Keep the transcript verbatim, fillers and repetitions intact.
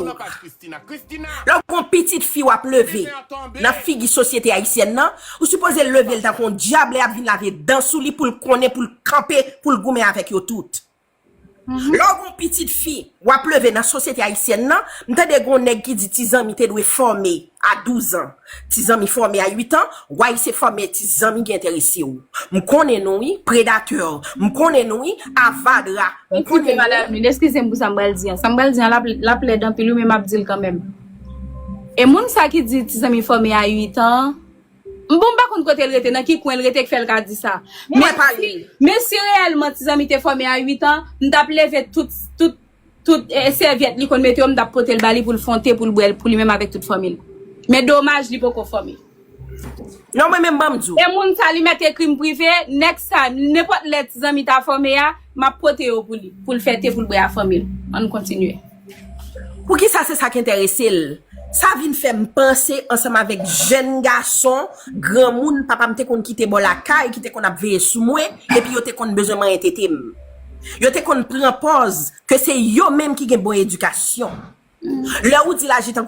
Lè w gon pitit fi w ap leve nan figi sosyete ayisyèn nan, ou sipoze leve l tankou yon dyab lè y ap vin lave dan sou li pou l konnen, pou l kanpe, pou l goumen avèk yo tout. Lè w gon pitit fi w ap leve nan sosyete ayisyèn nan, m tande gon nèg ki di ti zanmi te dwe fòme a douz an, ti zanmi fòme a uit an, w a eseye fòme ti zanmi ki enterese w. M konnen nou wi, predatè, m konnen nou wi, avadra, m konnen nou wi. Eskize m pou sa m pral di an. Sa m pral di an, l ap lèd anpil wi, men m ap di l kanmenm. E moun sa ki di ti zanmi fòme a uit an, m bon, m pa konn kote l rete, nan ki kwen l rete k fè l ka di sa. Men si reyèlman ti zanmi te fòme a uit an, m t ap leve tout, tout, tout sèvyèt li konn mete yo, m t ap pote l ba li pou l fè yon te pou l bwè pou li menm avèk tout fanmi l. Men domaj li poko fòme. Non, mwen menm ban m di w. E moun sa li mèt ekri m prive, nèg sa, nenpòt lè ti zanmi ta fòme a, m ap pote yo pou li, pou l fè te pou l bwè a fanmi l. Ann kontinye. Poukisa se sa k enterese l? Sa vin fè m panse ansanm avèk jèn gason, granmoun, papa m te konn kite bò lakay, ki te konn ap veye sou mwen, epi yo te konn bezwen manyen tete m. Yo te konn pran pòz ke se yo menm ki gen bon edikasyon. Lè ou di laji tankou